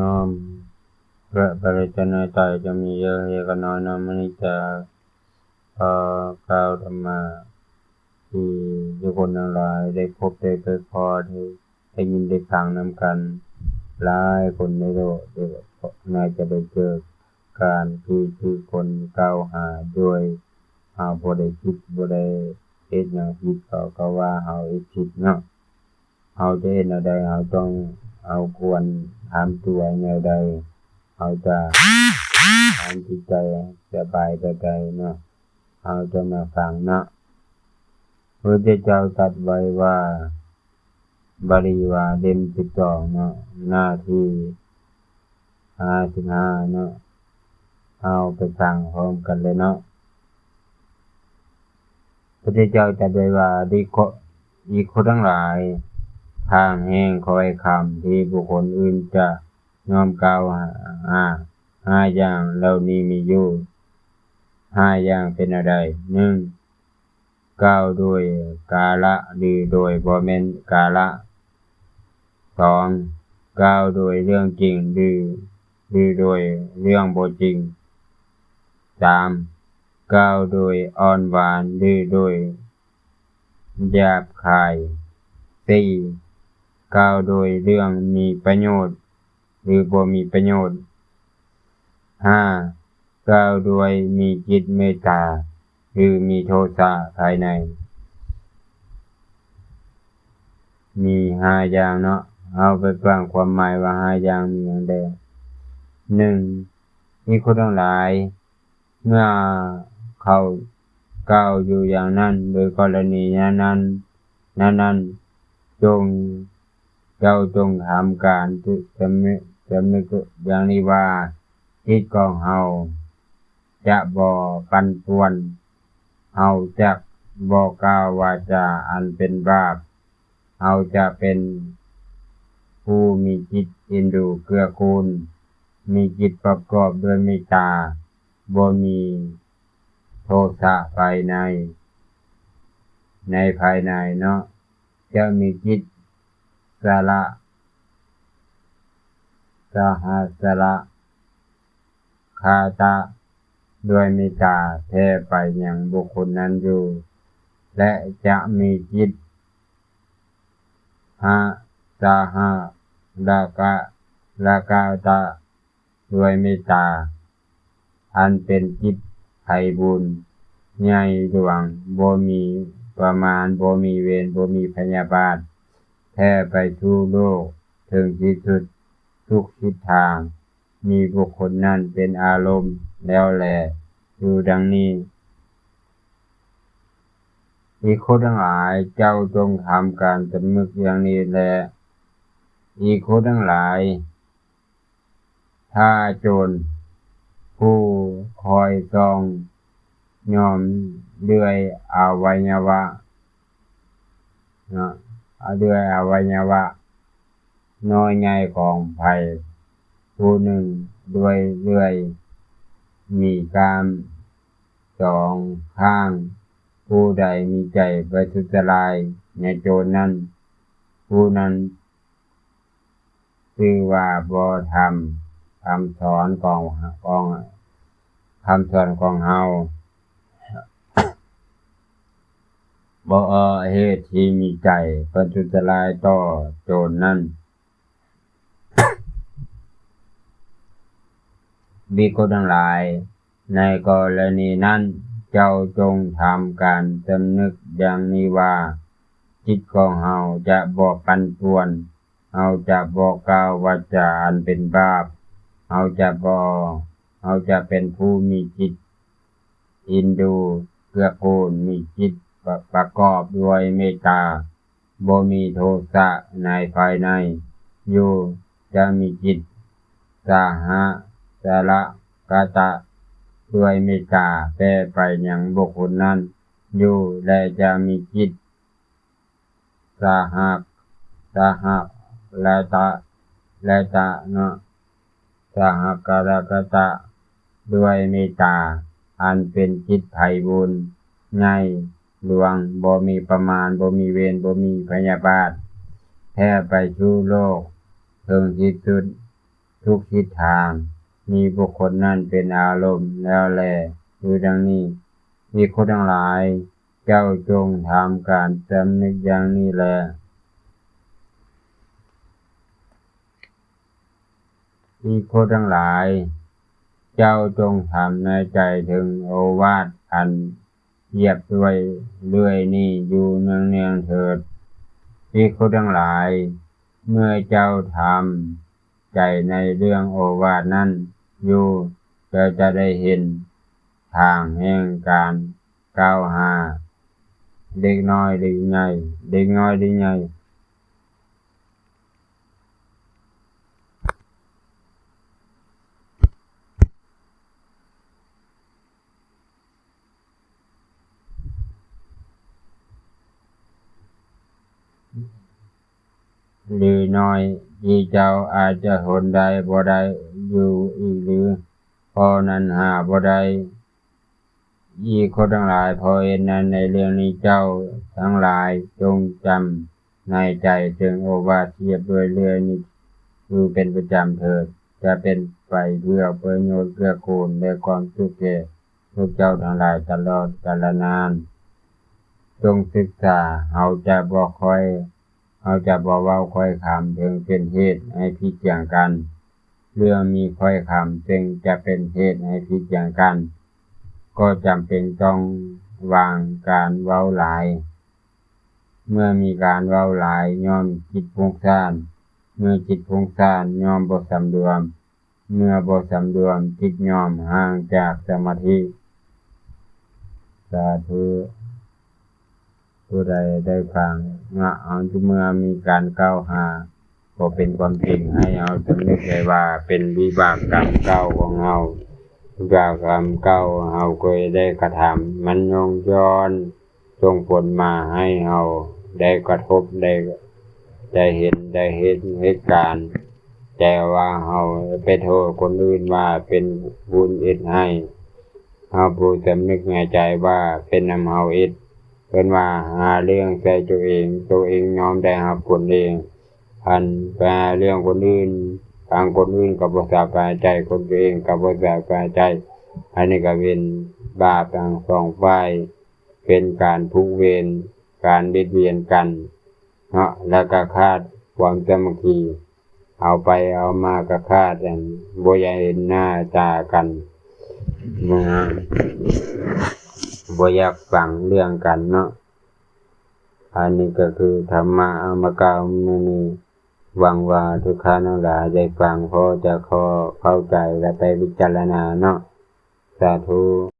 ນ້ອມ ແລະ ພະລັດຕະນະໄຕຈະມີເຍອະເຮກະນ້ອຍນຳ. ມື້ນີ້ຈະຂໍກ່າວທຳມະທີ່ທຸກຄົນທັງຫຼາຍໄດ້ພົບໄດ້ເຄີຍພໍໄດ້ ໄດ້ຍິນໄດ້ຟັງນຳກັນ. ຫຼາຍຄົນໃນໂລກນີ້ໜ້າຈະໄດ້ເຈີການທີ່ຖືກຄົນກ່າວຫາໂດຍເຮົາບໍ່ໄດ້ຜິດ ບໍ່ໄດ້ເຮັດຫຍັງຜິດ ເຂົາກໍວ່າເຮົາເຮັດຜິດເນາະ. ເຮົາຈະເຮັດແນວໃດ? ເຮົາຕ້ອງ ເຮົາຄວນທຳຕົວແນວໃດ? ເຮົາຈະທຳຈິດໃຈສະບາຍແບບໃດເນາະ? ເຮົາຈະມາຟັງເນາະ. ພະພຸດທະເຈົ້າຕັດໄວ້ວ່າ ບາລີວ່າເຫຼັ້ມສິບສອງເນາະ ໜ້າທີຫ້າສິບຫ້າເນາະ. ເຮົາໄປຟັງພ້ອມກັນເລີຍເນາະ. ພະພຸດທະເຈົ້າຕັດໄວ້ວ່າ ອີກຄົນ ອີກຄົນທັງຫຼາຍ, ທ່ານແຮ່ງຄ່ອຍຄຳທີ່ບຸກຄົນອື່ນຈະຍ້ອມກ່າວຫາ. ຫ້າຢ່າງເຫຼົ່ານີ້ມີຢູ່. ຫ້າຢ່າງເປັນແນວໃດ? ໜຶ່ງ ກ່າວໂດຍກາລະ ຫຼື ໂດຍບໍ່ແມ່ນກາລະ. ສອງ ກ່າວໂດຍເລື່ອງຈິງ ຫຼື ຫຼື ໂດຍເລື່ອງບໍ່ຈິງ. ສາມ ກ່າວໂດຍອ່ອນຫວານ ຫຼື ໂດຍຫຍາບຄາຍ. ສີ່ ກ່າວໂດຍເລື່ອງມີປະໂຫຍດ ຫຼື ບໍ່ມີປະໂຫຍດ. ຫ້າ ກ່າວໂດຍມີຈິດເມດຕາ ຫຼື ມີໂທສະພາຍໃນ. ມີຫ້າຢ່າງເນາະ, ເຮົາໄປຟັງຄວາມໝາຍວ່າຫ້າຢ່າງມີຫຍັງແດ່. ໜຶ່ງ ອີກຄົນທັງຫຼາຍ, ເມື່ອເຂົາກ່າວຢູ່ຢ່າງນັ້ນ ໂດຍກໍລະນີນັ້ນໆ ນັ້ນໆ ຈົ່ງ ເຈົ້າຈົ່ງທຳການສຳນຶກ ສຳນຶກຢ່າງນີ້ວ່າ ຈິດຂອງເຮົາຈະບໍ່ປັ່ນປ່ວນ, ເຮົາຈະບໍ່ກ່າວວາຈາອັນເປັນບາບ, ເຮົາຈະເປັນຜູ້ມີຈິດເອັນດູເກື້ອກູນ, ມີຈິດປະກອບດ້ວຍເມດຕາ, ບໍ່ມີໂທສະພາຍໃນ ໃນພາຍໃນເນາະ, ຈະມີຈິດສະຫຼະ ສະຫະສະຫຼະຄະຕະ ດ້ວຍເມດຕາແຜ່ໄປຍັງບຸກຄົນນັ້ນຢູ່ ແລະ ຈະມີຈິດຫະ ສະຫະລະກະ ລະກະຕະ ດ້ວຍເມດຕາ ອັນເປັນຈິດໄພບູນໃຫຍ່ຫຼວງ, ບໍ່ມີປະມານ, ບໍ່ມີເວນ, ບໍ່ມີພະຍາບາດ, ແຜ່ໄປສູ່ໂລກເຖິງທີ່ສຸດທຸກທິດທາງ, ມີບຸກຄົນນັ້ນເປັນອາລົມແລ້ວແລ ຢູ່ດັ່ງນີ້. ອີກຄົນທັງຫຼາຍ, ເຈົ້າຈົ່ງທຳການສຳນຶກຢ່າງນີ້ແລ. ອີກຄົນທັງຫຼາຍ, ຖ້າໂຈນຜູ້ຄອຍສ່ອງຍ້ອມເລື່ອຍອະໄວຍະວະເນາະ, ເລື່ອຍອະໄວຍະວະນ້ອຍໃຫຍ່ຂອງໃຜຜູ້ໜຶ່ງດ້ວຍເລື່ອຍມີກ້າມສອງຂ້າງ, ຜູ້ໃດມີໃຈປະທຸດຈະລາຍໃນໂຈນນັ້ນ, ຜູ້ນັ້ນ ຊື່ວ່າບໍ່ທຳຄຳສອນຂອງ ຂອງ ຄຳສອນຂອງເຮົາ, ບໍ່ເອາະເຫດທີ່ມີໃຈປະທຸດຈະລາຍຕໍ່ໂຈນນັ້ນ. ພິກຂຸທັງຫຼາຍ, ໃນກໍລະນີນັ້ນ, ເຈົ້າຈົ່ງທຳການສຳນຶກຢ່າງນີ້ວ່າ, ຈິດຂອງເຮົາຈະບໍ່ປັ່ນປ່ວນ, ເຮົາຈະບໍ່ກ່າວວາຈາອັນເປັນບາບ, ເຮົາຈະບໍ່, ເຮົາຈະເປັນຜູ້ມີຈິດເອັນດູເກື້ອກູນ, ມີຈິດປະ, ປະກອບດ້ວຍເມດຕາ, ບໍ່ມີໂທສະໃນພາຍໃນຢູ່, ຈະມີຈິດສະຫະສະລະກະຕະດ້ວຍເມດຕາແຜ່ໄປຍັງບຸກຄົນນັ້ນຢູ່ ແລະ ຈະມີຈິດສະຫະ, ສະຫະລະຕະ, ລະຕະເນາະ, ສະຫະກະລະກະຕະ ດ້ວຍເມດຕາ ອັນເປັນຈິດໄພບູນໃຫຍ່ຫຼວງ, ບໍ່ມີປະມານ, ບໍ່ມີເວນ, ບໍ່ມີພະຍາບາດ, ແຜ່ໄປສູ່ໂລກເຖິງທີ່ສຸດ ທຸກທິດທາງ, ມີບຸກຄົນນັ້ນເປັນອາລົມແລ້ວແລ ຄືດັ່ງນີ້. ອີກຄົນທັງຫຼາຍ, ເຈົ້າຈົ່ງທຳການສຳນຶກຢ່າງນີ້ແລ. ອີກຄົນທັງຫຼາຍ, ເຈົ້າຈົ່ງທຳໃນໃຈເຖິງໂອວາດອັນຮຽບດ້ວຍເລື້ອຍນີ້ຢູ່ເນືອງໆເຖີດ. ອີກຄົນທັງຫຼາຍ, ເມື່ອເຈົ້າທຳໃຈໃນເລື່ອງໂອວາດນັ້ນຢູ່, ເຈົ້າຈະໄດ້ເຫັນທາງແຫ່ງການ ກ່າວຫາເດັກນ້ອຍເດັກໃຫຍ່, ເດັກນ້ອຍເດັກໃຫຍ່ ຫຼືນ້ອຍທີ່ເຈົ້າອາດຈະທົນໄດ້ບໍ່ໄດ້ຢູ່ອີກຫຼື ເພາະນັ້ນຫາບໍ່ໄດ້. ອີກຄົນທັງຫຼາຍ, ເພາະເຫດນັ້ນໃນເລື່ອງນີ້ເຈົ້າທັງຫຼາຍຈົ່ງຈຳໃນໃຈເຖິງໂອວາດທີ່ຮຽບດ້ວຍເລື້ອຍນີ້ຢູ່ເປັນປະຈຳເຖີດ, ຈະເປັນໄປເພື່ອປະໂຫຍດເກື້ອກູນ ແລະ ຄວາມສຸກແກ່ພວກເຈົ້າທັງຫຼາຍຕະຫຼອດກາລະນານ. ຈົ່ງສຶກສາ, ເຮົາຈະບໍ່ຄ່ອຍ ເຮົາຈະບໍ່ເວົ້າຄ່ອຍຄຳ ເຖິງເປັນເຫດໃຫ້ຜິດຫຍັງກັນ. ເມື່ອມີຖ້ອຍຄຳເຊິ່ງຈະເປັນເຫດໃຫ້ຜິດຫຍັງກັນ, ກໍຈຳເປັນຕ້ອງຫວ່າງການເວົ້າຫຼາຍ. ເມື່ອມີການເວົ້າຫຼາຍ ຍ່ອມຈິດຟຸ້ງສ້ານ, ເມື່ອຈິດຟຸ້ງສ້ານ ຍ່ອມບໍ່ສຳລວມ, ເມື່ອບໍ່ສຳລວມ ຈິດຍ່ອມຫ່າງຈາກສະມາທິ. ສາທຸ. ຜູ້ໃດໄດ້ຟັງເນາະ, ເຮົາ ເມື່ອມີການກ່າວຫາບໍ່ເປັນຄວາມຈິງ, ໃຫ້ເຮົາສຳນຶກໄດ້ວ່າເປັນວິບາກກຳເກົ່າຂອງເຮົາ, ວິບາກກຳເກົ່າເຮົາເຄີຍໄດ້ກະທຳ, ມັນຍ້ອນຍ້ອນສົ່ງຜົນມາໃຫ້ເຮົາໄດ້ກະທົບ, ໄດ້ ໄດ້ເຫັນ, ໄດ້ເຫັນເຫດການ, ແຕ່ວ່າເຮົາໄປໂທດຄົນອື່ນວ່າເປັນບຸນເຮັດໃຫ້. ເຮົາບໍ່ສຳນຶກໃນໃຈວ່າເປັນນຳເຮົາເຮັດ. ເພິ່ນວ່າຫາເລື່ອງໃສ່ໂຕເອງ, ໂຕເອງຍອມໄດ້ຮັບຜົນເອງ. ຄັນໄປຫາເລື່ອງຄົນອື່ນ, ທາງຄົນອື່ນກໍບໍ່ສະບາຍໃຈ, ຄົນໂຕເອງກໍບໍ່ສະບາຍໃຈ. ອັນນີ້ກໍເປັນບາບທັງສອງຝ່າຍ, ເປັນການຜູກເວນ, ການບຽດບຽນກັນເນາະ, ແລ້ວກໍຂາດຄວາມສາມັກຄີ. ເອົາໄປເອົາມາກໍຂາດ ອັນ ບໍ່ຢາກເຫັນໜ້າຕາກັນ, ບໍ່ຢາກຟັງເລື່ອງກັນເນາະ. ອັນນີ້ກໍຄືທຳມະເອົາມາກ່າວມື້ນີ້. ຫວັງວ່າທຸກທ່ານທັງຫຼາຍໄດ້ຟັງ ພໍຈະເຂົ້າ ເຂົ້າໃຈ ແລະ ໄປພິຈາລະນາເນາະ. ສາທຸ.